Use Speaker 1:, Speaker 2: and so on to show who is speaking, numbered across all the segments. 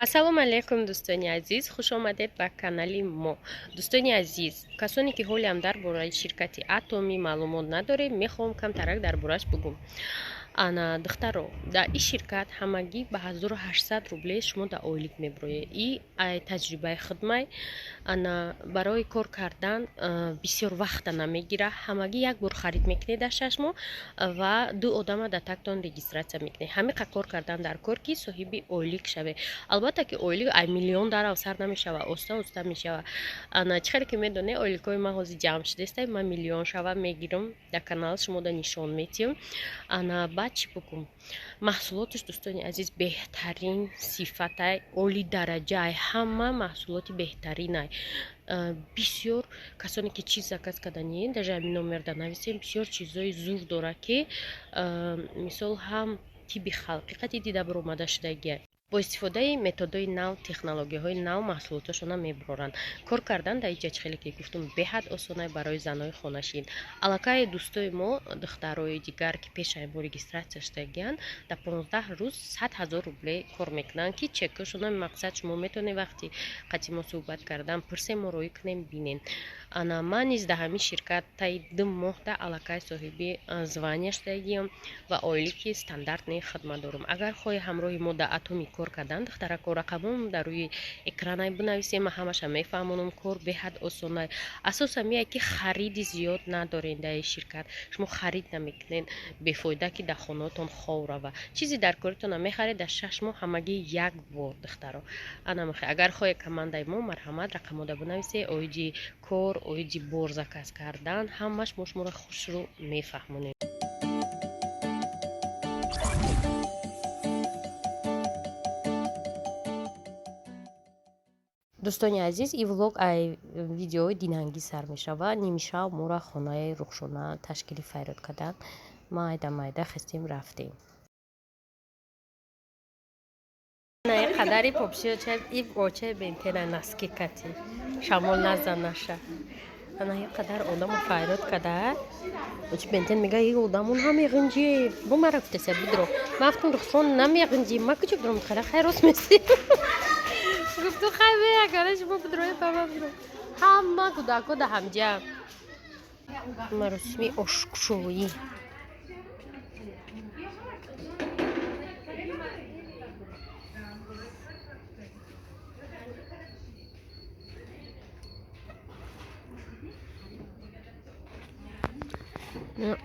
Speaker 1: Ассалому алайкум, дӯстони азиз, хуш омадед ба канали мо. Дӯстони азиз, касоне ки ҳолиам дар бораи ширкати Атоми маълумот надорем, мехоҳам камтарак дар борааш бугум. Ана, духтаро, дар ин ширкат ҳамагӣ ба 1800 рубле шумо дар ойлик мебуроед. И ай таҷрибаи худмай, ана, барои кор кардан бисёр вақта намегира. Ҳамагӣ як бор харид мекунед дар 6 моҳ ва ду одама дар тактон регистрация мекунед. Ҳамиқа кор кардан дар кор, ки соҳиби ойлик шавед. Албатта ки ойлик ай миллион дарав сар намешава, оста оста мешава. Ана, чӣ хеле ки медонед, ойликҳои ман ҳозир ҷамъ шудааст, ман миллион шава мегирам, дар канал шумода нишон метиҳам. Ана, баъд чӣ букум? Маҳсулоташ, дӯстони азиз, беҳтарин сифатай, оли дараҷаай, ҳама маҳсулоти беҳтаринай. Бисёр касоне ки чиз заказ карданиен, даже ҳамин номерда нависем, бисёр чизҳои зур дорад, ки мисол ҳам тибби халқӣ қати дида баромада шудагиай, бо истифодаи методҳои нав, технологияҳои нав маҳсулоташона мебуроранд. Кор кардан дар иҷа, хеле ки гуфтум, беҳад осонай барои занои хонашин. Аллакай дӯстои мо, духтарои дигар, ки пешаи мо регистрация шудагиянд, дар 15 рӯз 100 000 рубле кор мекунанд, ки чекашона мақсад шумо метавонед вақти қати мо суҳбат кардан пурсем, мо роӣ кунем, бинем. Ана, ман низ дар ҳамин ширкат таи 2 моҳда аллакай соҳиби звания шудагиям ва ойлики стандартный хидмат дорам. Агар хоҳӣ ҳамроҳи мо дар Атоми кор кардан, духтарако, рақамон дар рӯи экранай бинависем, ман ҳамаша мефаҳмонам. Кор беҳад осонай. Асосан меяд, ки хариди зиёд надорен. Дар ин ширкат шумо харид намекунед бефоида, ки дар хонаотон хов рава. Чизи дар коритона мехаред дар 6 моҳ ҳамагӣ як бор, духтаро. Ана, агар хоҳед командаи мо, марҳамат, рақамода бинависе. Оиди кор, оиди бор заказ кардан, ҳамаш мо шуморо хушрӯ мефаҳмонем. Дӯстони азиз, ин влог ай видеои динангӣ сар мешавад. Нимшав моро хонаи Рухшона ташкили файрод карданд. Майда майда хестем, рафтем. Қадари попшиочаи очаи бентена носки кати шамол назанаша. Ана, қадар одамо файрод када. Очи бентен мега: и одамон ҳамеғинҷи бо мара гуфтеса, бидро. Ма гуфтам: Рухшон, намеғинҷи, ма куҷо бидром? Хара, хай, рост меси. Гуфту: хай, агара шумо бидрои, ба ма бидро. Ҳама кӯдако да ҳамҷа маросими ошкушоӣ.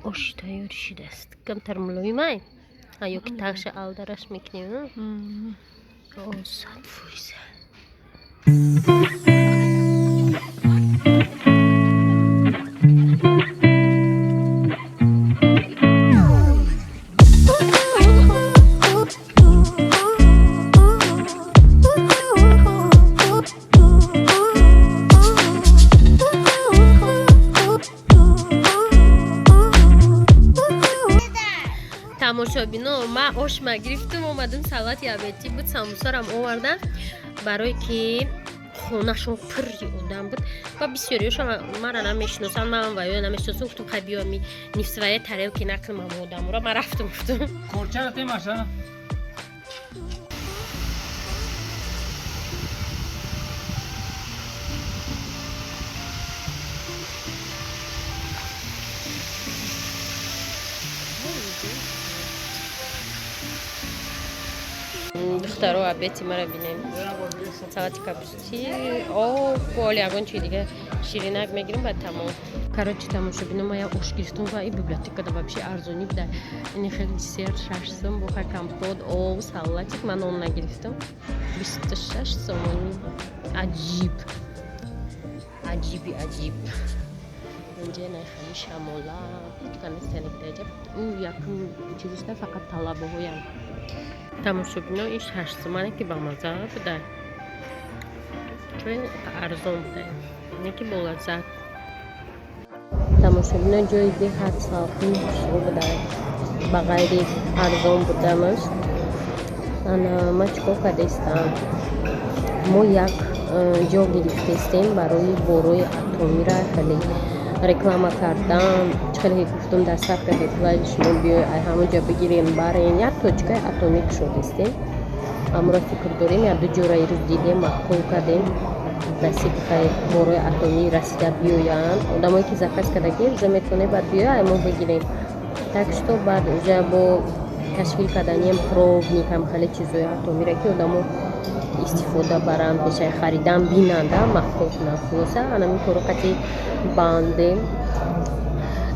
Speaker 1: Ош тайёр шудааст. Камтар мулоимай ё ки таша алдараш мекунем, 100%. Тамошобино, ман ошма гирифтум, омадам, салати обедӣ буд, самбусарам овардан, барое ки хонашон пурри одам буд ва бисёриёшо мара намешиносанд, ман ва ё намешиносам. Гуфтум: хай, биё, ми не в своей тарелке накунам одамро. Ман рафтум, гуфтум.
Speaker 2: Корчара темаша.
Speaker 1: Духтаро, обеди мара бинем: салати капусти, об, оли ягон чи дига ширинак мегирем, баъд тамом. Короче, тамошобино, ма як ош гирифтум ва и библиотекада вообще арзонӣ буда. Ини хеле десерт 6 сум, буха, компот, об, салатик. Ман он нагирифтам, 26 сомонӣ. Аҷиб, аҷиби аҷиб. Инҷа найхами шамола канистаникдаҷа ӯ якум чизиста, фақат талабаҳоям. Тамошобино, ин 6 сомане ки бамаза буда, чун арзон буда, не ки болаззат. Тамошобино, ҷои беҳад салқин, хушрӯ буда, ба ғайри арзон буданаш. Ана, ма чӣ кор кардаистам? Мо як ҷо гирифтаистем барои борои Атомира хеле реклама кардан. Чӣ хеле гуфтум, дар сафра шумо биёй, ай ҳамон ҷо бигирем, барен. Як точкаи Атомӣ кушодистем. Амро фикр дорем, як ду ҷора ирӯз дидем, маъқул кардем. Насиб хай, борои Атомӣ расида биёянд. Одамое ки заказ кардагӣ, уже метавонед баъд биёя, мо бигирем. Так что баъд уже бо ташкил карданием пробник ам, хеле чизои Атомиро, ки одамо истифода баранд, пешаи харидан бинанда, маъқул кунанд. Хулоса, анамин коро қати бандем.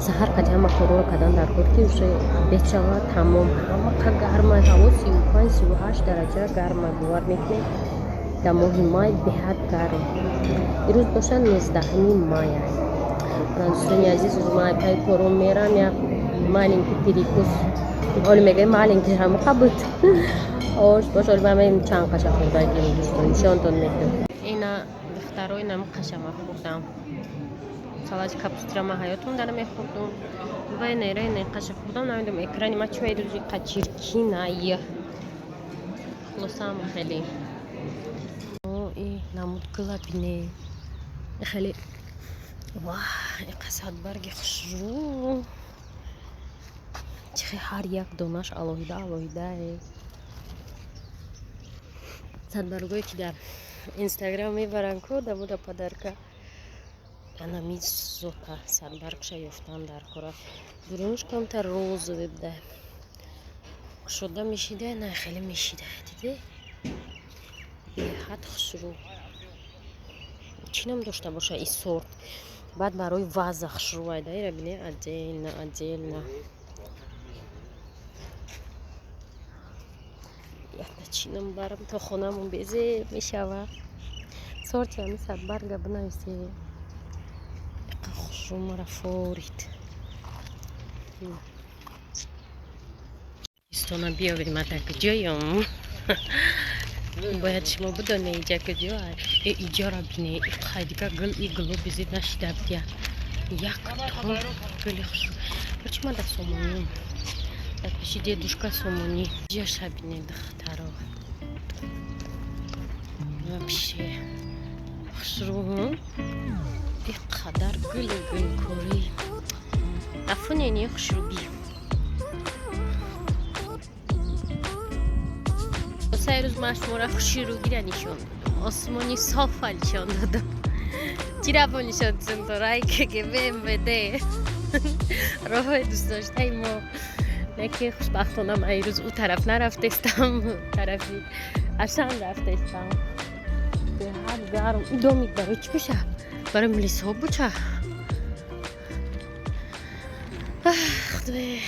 Speaker 1: Саҳар қати ҳама корро кардан дар кор, ки уже обед шавад, тамом. Ҳамақа гарма ҳаво, 35, 38 дараҷа гарма, бовар мекунед? Дар моҳи май беҳад гарм. Ирӯз бошад 19-уми май. Дӯстони азиз, ман пай кором мерам, як маленький перекус. Оли мегӯем, маленький ҳамақа буд. Ош бош, оли ман чанд қаша хӯрдагим, дӯстон, нишонтон медиҳам. Ина, духтаро, инам қашама хӯрдам. Салати капустира ман ҳаётум дара мехӯрдум. Ва инера, ина қаша хӯрдам. Намедонам, экрани ма чӣ рӯзи қачиркинай. Хулосаам, хеле и намуд гула бине, хеле ва иқа садбарги хушрӯ. Чихе ҳар як донаш алоҳида алоҳидае. Садбаргое ки дар Инстаграм мебаранд ку дамуда подарка, анами зота садбаргша ёфтан дар кора. Дурунаш камтар розовый буда, кушода мешида, на хеле мешида, диде, беҳад хушрӯ. Чӣ ном дошта боша и сорт? Баъд барои ваза хушрӯ ира бине, отдельно, отдельно. Якта чинам барам то хонамон, безеб мешава. Сорти ҳами садбарга бинависе. Иқа хушрӯ мара форид. Истона биёвед, ма дар куҷоём, бояд шумо бидонед, иҷа куҷо. Э, иҷора бине, иқай дига гул. И гуло безеб нашида бия, як тон гули хушрӯ. Короче, ма дар Сомонӣ, дар пеши дедушка Сомонӣ. Ҷаша бине, духтаро, вообще хушрӯ. Иқадар гулу гулкорӣ дафони ини хушрӯбӣ. Сай рӯз ман шуморо хушрӯгира нишон додам, осмони софа нишон додам. Чира бо нишон додам? Дорай КГБ, МВД, роҳҳои дӯстдоштаи мо. Не ки хушбахтона ман ирӯз ӯ тараф нарафтестам, тарафи Ашан рафтестам. Беҳад гарм. И домик барои чӣ боша? Барои милисҳо буча? Худое.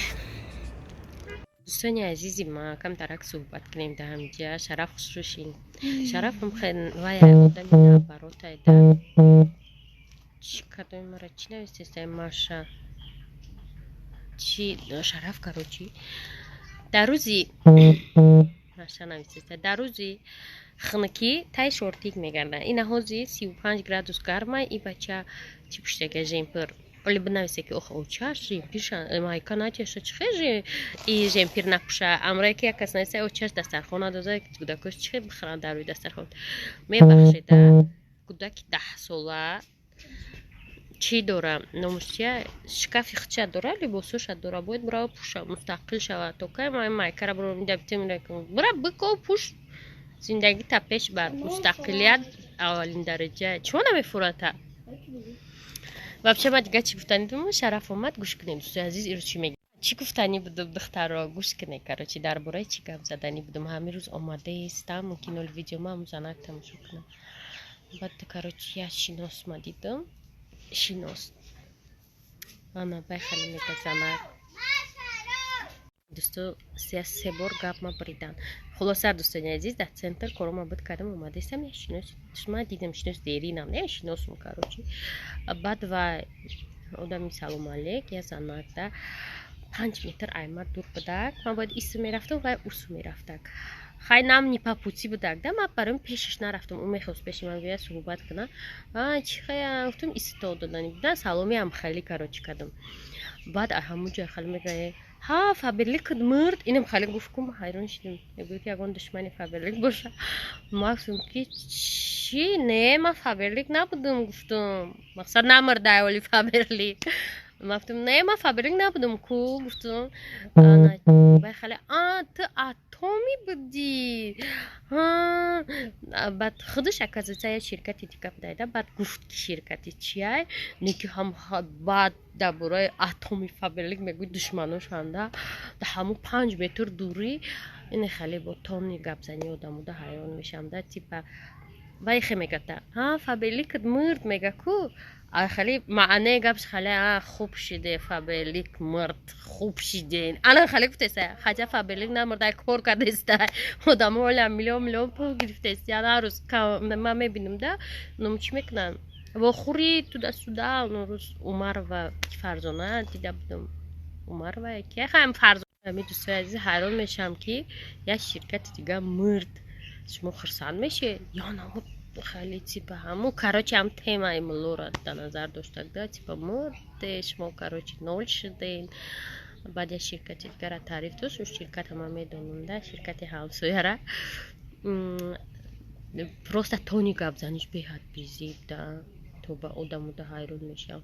Speaker 1: Дӯстони азизи ма, камтарак суҳбат кунем дар ҳамҷа. Шараф, хушрӯшин. Шарафам вай одами наоборотай да. Чӣ кадоми мара чӣ навистестай, Маша? Чи Шараф, короче, дар рӯзи, Маша навистеста, дар рӯзи хунукӣ тай шортик мегардад. Ина ҳози 35 градус гармай, и бача чӣ пуштага? Жемпир. Оли бинависе, ки ох, очаш жемпирша майка натяша, чихе же и жемпир напуша? Амрое ки як кас нависа, очаш дастархон надоза, кӯдакош чихе бихӯранд дар рӯи дастархон? Мебахшеда, кӯдаки 10-сола чӣ дора? Номусчия шкафи худша дора, либосоша дора, бояд бурава пуша, мустақил шава. То кай майкара бура бико, пуш, зиндагита пеш бар. Мустақилият аввалин дараҷа. Чимо намефурата вообще? Ма дига чӣ гуфтани будам? Шараф омад, гӯш кунед, дӯстои азиз, иро чӣ мег, чӣ гуфтанӣ будам? Духтарро, гӯш кунед. Короче, дар бораи чӣ гап заданӣ будам? Ҳамин рӯз омадаистам, мумкин оли видеома ҳамун занак тамошо кунам. Баъд, короче, як шинос ма дидам, шинос ана бай хеле мега занак. Дӯсто, се бор гап ма бридан. Хулоса, дӯстони азиз, дар центр корома буд кардам, омадаистам, як шинос ма дидам, шинос деринам, не шиносум, короче. Баъд ва одами салому алек, я занак да 5 метр айма дур будак. Ман бояд ису мерафтам, вай усу мерафтак. Хай, нам не по пути будак да. Ман барои пешаш нарафтам, ӯ мехост пеши ман бия, суҳбат кунад. Чи хая гуфтам, исто додани буда, саломиам хеле, короче, кардам. Баъд ҳамун ҷой хеле мегӯяд: «Ҳа, Фаберлик мурд». Инам хеле гуфт ку, ма ҳайрон шудем. Мегӯяд, ки ягон душмани Фаберлик боша. Ма гуфтам, ки чӣ, не, ман Фаберлик набудам. Гуфтам, мақсад, намурдай оли Фаберлик. Ман гуфтам: «Не, ман Фаберлик набудам ку», гуфтам. Бай хеле: «А, ту Атоми будӣ?» Баъд худаш, оказывается, як ширкати дига будайда. Баъд гуфт, ки ширкати чияй, не ки ҳам баъд дар бораи Атоми Фаберлик мегӯй, душманошанда да ҳамун 5 метр дурӣ. Ине хеле бо тони гапзанӣ одамуда ҳайрон мешавам да. Типа вай хе мегата: «А, Фаберликат мурд», мега ку. Хеле маънеи гапш хеле: «А, хуб шиде, Фаберлик мурд, хуб шиден», ана хеле гуфтеста. Хотя Фаберлик намурда, кор кардеста, одамо оля миллион миллион пул гирифтест. Яна ҳар рӯз ман мебинам да, ном чӣ мекунанд, вохӯри туда-сюда. Он рӯз Умарова Фарзона дида будам, Умарова ки хаям Фарзона. Дӯстои азиз, ҳайрон мешавам, ки як ширкати дига мурд, шумо хурсанд мешед ё намуд? Хеле типа ҳаму, короче, ҳам темаи муллоро дар назар доштак да, типа мурде шумо, короче, ноль шуден. Баъд як ширкати дигара таъриф дошт, у ширката ман медонам да, ширкати ҳамсояра. Просто тони гапзаниш беҳад безеб да, то ба одамуда ҳайрон мешавам.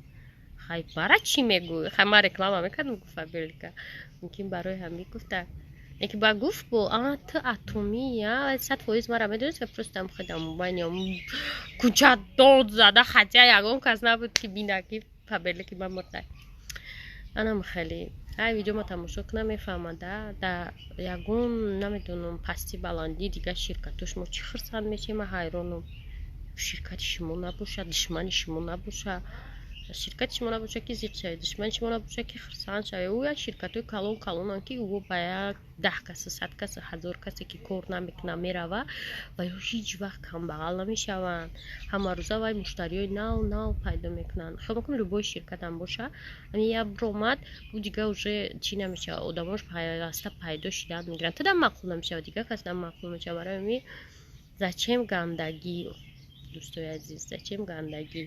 Speaker 1: Хай, бара чӣ мегӯй? Хай, ман реклама мекардам гу Фаберлика, мумкин барои ҳамин гуфта. Яке ба гуфт бо: «А, ту Атомӣ?» Я 100% мара медонист ва просто ам худам мани кӯча дод зада, хотя ягон кас набуд, ки бина, ки Фаберлики ман мурда. Анам хеле ай видеома тамошо кунам, мефаҳмад да ягон намедонам пасти баландӣ дигар ширкатҳо шумо чӣ хурсанд мешем. Ман ҳайронам. Ширкати шумо набошад, душмани шумо набошад, ширкати шумо набошад, ки зиқ шавед, душмани шумо набошад, ки хурсанд шавед. Ӯ як ширкатҳои калон калонанд, ки ӯ ба як 10 каса, 100 каса, 1000 касе, ки кор намекунад, мерава ва ё ҳеҷ вақт камбағал намешаванд. Ҳамарӯза вай муштариҳои нав нав пайдо мекунанд. Хел мекунам, любой ширкатам боша, ҳамин як биромад, ӯ дига уже чӣ намешавад, одамош пайваста пайдо шидан мегиранд. Тудам маъқул намешавад, дигар кас нам маъқул мешавад. Барои ҳамин зачем гандагӣ, дӯстои азиз, зачем гандагӣ?